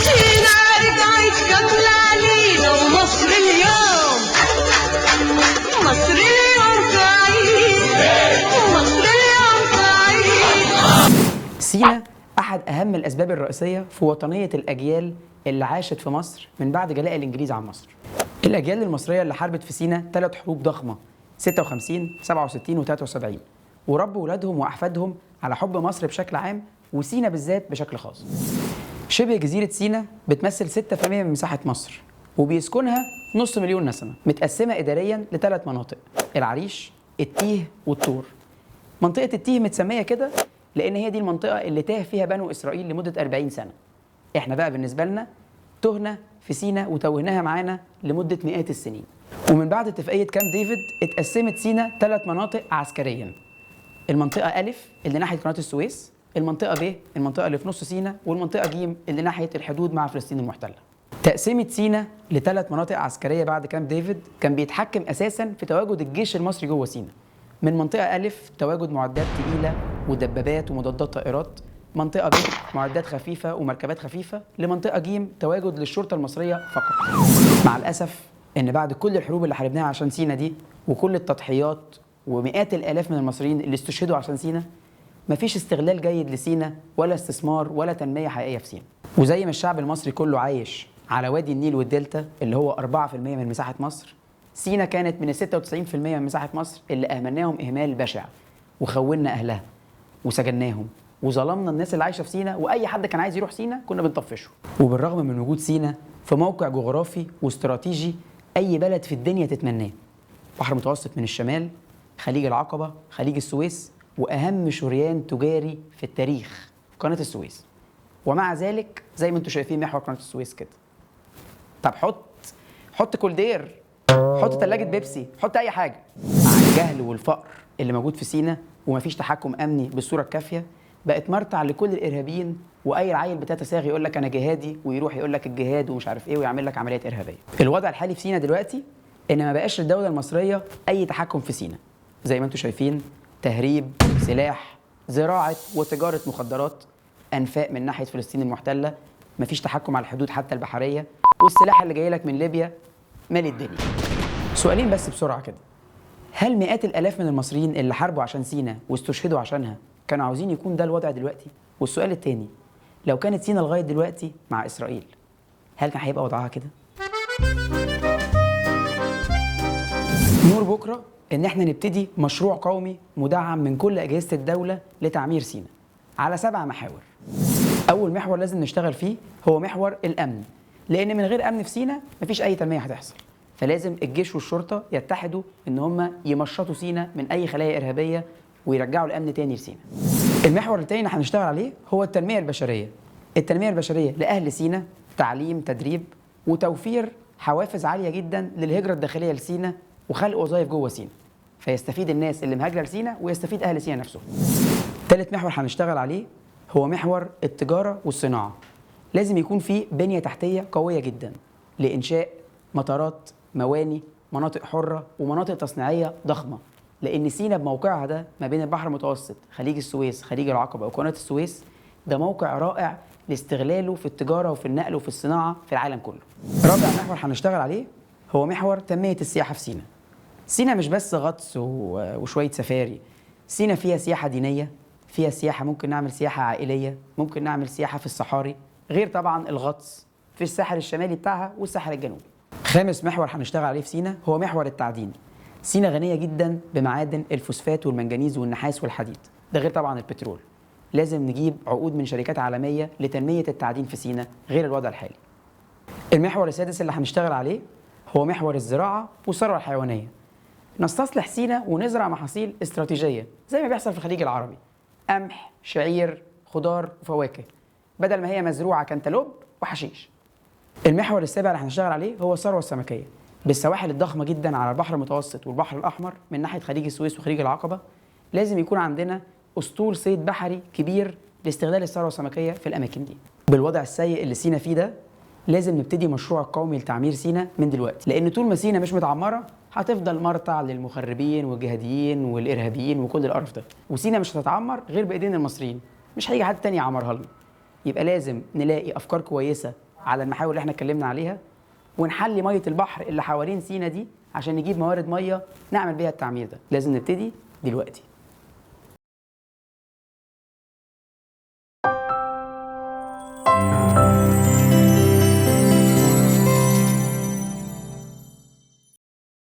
سينا رجعت كاملة علينا، ومصر اليوم، مصر اليوم تعيد، مصر اليوم تعيد. سينا أحد أهم الأسباب الرئيسية في وطنية الأجيال اللي عاشت في مصر من بعد جلاء الإنجليز عن مصر. الأجيال المصرية اللي حاربت في سينا 3 حروب ضخمة، 56 67 و73، وربوا ولادهم وأحفادهم على حب مصر بشكل عام وسينا بالذات بشكل خاص. شبه جزيرة سينا بتمثل 6% من مساحة مصر، وبيسكنها 500,000 نسمة، متقسمة إداريا ل3 مناطق: العريش، التيه، والطور. منطقة التيه متسمية كده لأن هي دي المنطقة اللي تاه فيها بنو إسرائيل لمدة 40 سنة. إحنا بقى بالنسبة لنا تهنا في سينا وتوهناها معانا لمدة مئات السنين. ومن بعد اتفاقية كامب ديفيد اتقسمت سينا 3 مناطق عسكريا: المنطقة ألف اللي ناحية قناة السويس، المنطقة ب المنطقة اللي في نص سينا، والمنطقة ج اللي ناحية الحدود مع فلسطين المحتلة. تقسيمة سينا ل3 مناطق عسكرية بعد كامب ديفيد كان بيتحكم أساسا في تواجد الجيش المصري جوه سينا. من منطقة ألف تواجد معدات تقيلة ودبابات ومضادات طائرات، منطقة ب معدات خفيفة ومركبات خفيفة، لمنطقة ج تواجد للشرطة المصرية فقط. مع الأسف إن بعد كل الحروب اللي حاربناها عشان سينا دي وكل التضحيات ومئات الآلاف من المصريين اللي استشهدوا عشان سينا، مفيش استغلال جيد لسينا ولا استثمار ولا تنمية حقيقية في سينا. وزي ما الشعب المصري كله عايش على وادي النيل والدلتا اللي هو 4% من مساحة مصر، سينا كانت من 96% من مساحة مصر اللي أهملناهم إهمال بشع، وخونا أهلها وسجناهم وظلمنا الناس اللي عايشة في سينا، وأي حد كان عايز يروح سينا كنا بنطفشه. وبالرغم من وجود سينا في موقع جغرافي واستراتيجي أي بلد في الدنيا تتمناه، بحر متوسط من الشمال، خليج العقبة، خليج السويس، وأهم شريان تجاري في التاريخ قناة السويس. ومع ذلك زي ما انتم شايفين محور قناة السويس كده. طب حط كولدير، حط تلاجة بيبسي، حط أي حاجة. مع الجهل والفقر اللي موجود في سينا ومفيش تحكم أمني بالصورة الكافية، بقت مرتع لكل الإرهابيين، وأي عيل بتاتا ساغ يقول لك أنا جهادي، ويروح يقول لك الجهاد ومش عارف إيه، ويعمل لك عمليات إرهابية. الوضع الحالي في سينا دلوقتي إن ما بقاش للدولة المصرية أي تحكم في سينا. زي ما انتم شايفين تهريب سلاح، زراعة وتجارة مخدرات، أنفاق من ناحية فلسطين المحتلة، مفيش تحكم على الحدود حتى البحرية، والسلاح اللي جاي لك من ليبيا مالي الدنيا. سؤالين بس بسرعة كده: هل مئات الآلاف من المصريين اللي حاربوا عشان سينا واستشهدوا عشانها كانوا عاوزين يكون ده الوضع دلوقتي؟ والسؤال التاني، لو كانت سينا لغاية دلوقتي مع إسرائيل هل كان هيبقى وضعها كده؟ نور بكرة إن إحنا نبتدي مشروع قومي مدعم من كل أجهزة الدولة لتعمير سينا على 7 محاور. أول محور لازم نشتغل فيه هو محور الأمن، لأن من غير أمن في سينا مفيش أي تنمية هتحصل. فلازم الجيش والشرطة يتحدوا إن هم يمشطوا سينا من أي خلايا إرهابية ويرجعوا الأمن تاني لسينا. المحور التاني اللي هنشتغل عليه هو التنمية البشرية. التنمية البشرية لأهل سينا، تعليم، تدريب، وتوفير حوافز عالية جدا للهجرة الداخلية لسينا وخلق وظائف جوه سينا، فيستفيد الناس اللي مهاجرة لسينا ويستفيد أهل سينا نفسهم. تالت محور هنشتغل عليه هو محور التجارة والصناعة. لازم يكون في بنية تحتية قوية جدا لإنشاء مطارات، مواني، مناطق حرة، ومناطق تصنيعية ضخمة، لأن سينا بموقعها ده ما بين البحر المتوسط، خليج السويس، خليج العقبة، وقناة السويس، ده موقع رائع لاستغلاله في التجارة وفي النقل وفي الصناعة في العالم كله. رابع محور هنشتغل عليه هو محور تنمية السياحة في سينا. سينا مش بس غطس وشوية سفاري، سينا فيها سياحة دينية، فيها سياحة، ممكن نعمل سياحة عائلية، ممكن نعمل سياحة في الصحاري، غير طبعا الغطس في الساحل الشمالي بتاعها والساحل الجنوبي. خامس محور هنشتغل عليه في سينا هو محور التعدين. سينا غنية جدا بمعادن الفوسفات والمنجنيز والنحاس والحديد، ده غير طبعا البترول. لازم نجيب عقود من شركات عالمية لتنميه التعدين في سينا غير الوضع الحالي. المحور السادس اللي هنشتغل عليه هو محور الزراعة والثروة الحيوانية. نستصلح سينا ونزرع محاصيل استراتيجية زي ما بيحصل في الخليج العربي، قمح، شعير، خضار وفواكه، بدل ما هي مزروعة كنتالوب وحشيش. المحور السابع اللي هنشتغل عليه هو الثروة السمكيه. بالسواحل الضخمة جدا على البحر المتوسط والبحر الاحمر من ناحية خليج السويس وخليج العقبة، لازم يكون عندنا اسطول صيد بحري كبير لاستغلال الثروة السمكيه في الاماكن دي. بالوضع السيء اللي سينا فيه ده لازم نبتدي مشروع قومي لتعمير سينا من دلوقتي، لان طول ما سينا مش متعمره هتفضل مرتع للمخربين والجهاديين والارهابيين وكل القرف ده، وسينا مش هتتعمر غير بايدين المصريين، مش هيجي حد تاني يعمرها لنا. يبقى لازم نلاقي افكار كويسة على المحاور اللي احنا اتكلمنا عليها، ونحلي مية البحر اللي حوالين سينا دي عشان نجيب موارد مية نعمل بيها التعمير ده. لازم نبتدي دلوقتي.